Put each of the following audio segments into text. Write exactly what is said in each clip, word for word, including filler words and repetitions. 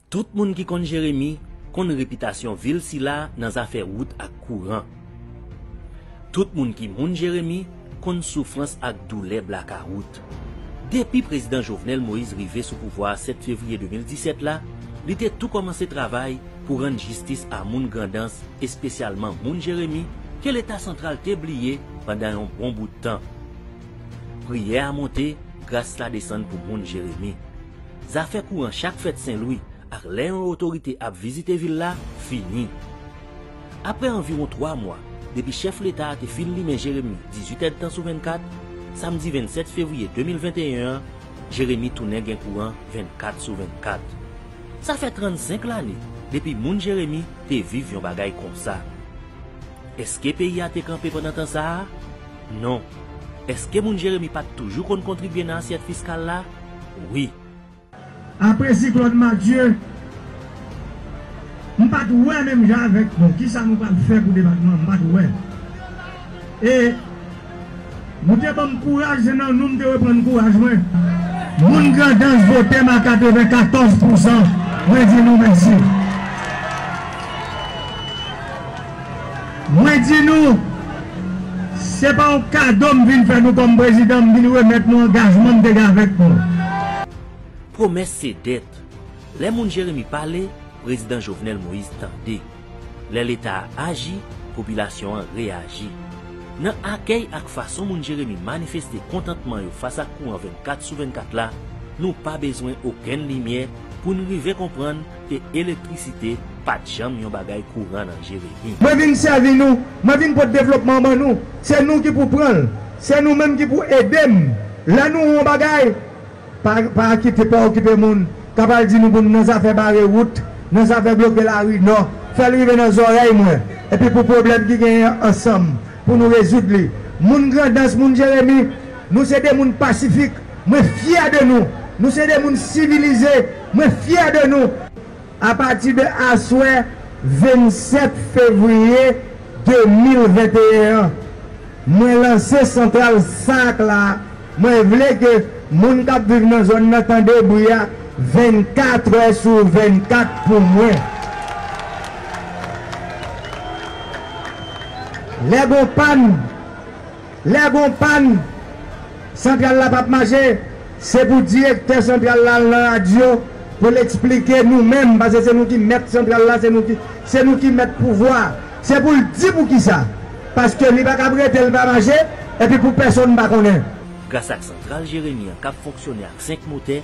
Tout moun ki konn Jeremi konn repitasyon vil sila nan zafè wout ak kouran. Tout moun ki moun Jeremi konn soufrans ak doulè blakawout. Depi Prezidan Jovenel Moïse rive sou pouvwa a sèt fevriye de mil disèt la, li te tou kòmanse travay pou rann jistis a moun Grandans, espesyalman moun Jeremi ke Leta santral te bliye pandan yon bon bout tan. Priyè a monte, gras la desann pou moun Jeremi. Zafè kouran chak fèt Senlwi ak lè yon otorite ap vizite vil la fini. Apre anviwon twa mwa depi chèf Leta a te fin limen Jeremi dizuit èdtan sou vennkat, samdi vennsèt fevriye de mil venteyen an, Jeremi tounen gen kouran vennkat sou vennkat. Sa fè trannsenk lane depi moun Jeremi te viv yon bagay konsa. Èske peyi a te kanpe pandan tan sa a? Non. Èske moun Jeremi pa t toujou konn kontribye nan asyèt fiskal la? Wi. Apre siklòn Matye, m pa t wè menm jan avèk nou. Kisa nou pral fè pou depatman an? M pa t wè. E nou te ban m kouraj, se nan nou m te reprann kouraj mwen. Moun Grandans vote m a katrevenkatòz pousan. Mwen di nou mèsi. Mwen di nou, se pa yon kado m vin fè nou kòm prezidan, m vin remèt nou angajman m te gen avèk nou. Pwomès se dèt. Lè moun Jeremi pale, Prezidan Jovenel Moïse tande. Lè Leta a aji, popilasyon an reyaji. Nan akèy ak fason moun Jeremi manifeste kontantman yo fas ak kouran vennkat sou vennkat la, nou pa bezwen okenn limyè pou n rive konprann ke elektrisite pa t janm yon bagay kouran nan Jeremi. Mwen vin sèvi nou, mwen vin pote devlopman ban nou. Se nou ki pou pran l. Se nou menm ki pou ede m. Lè nou yon bagay, pa, pa kite, pa okipe moun k ap al di nou pou n nan zafè bare wout, nan zafè bloke lari nò. Fè l rive nan zòrèy mwen. Epi pou pwoblèm ki genyen ansanm, pou nou rezoud li. Moun Grandans, moun Jeremi, nou se de moun pasifik. Mwen fyè de nou. Nou se de moun sivilize. Mwen fyè de nou. Apati de aswè vennsèt fevriye de mil venteyen an, mwen lanse santral SAC la. Mwen vle ke moun k ap viv nan zòn nan tande bri a vennkat è sou vennkat pou mwen. Lè gon pàn, Lè gon pàn, santral la p ap mache, se pou direktè santral la al nan radyo pou l eksplike nou menm, paske se nou ki mèt santral la, se nou ki, se nou ki mèt pouvwa. Se pou l di poukisa. Paske li pa ka ap rete l pa mache, epi pou pèsonn pa konnen. Gras ak santral Jeremi an k ap fonksyone ak senk motè,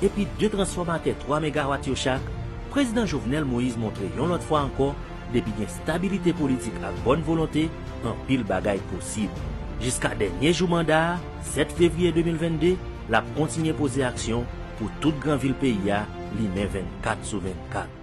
epi de transfòmatè twa megawat yo chak, Prezidan Jovenel Moïse montre yon lòt fwa ankò, depi gen stabilite politik ak bòn volonte, anpil bagay posib. Jiska dènye jou manda a, sèt fevriye de mil vennde, l ap kontinye poze aksyon pou tout gran vil peyi a limen vennkat sou vennkat.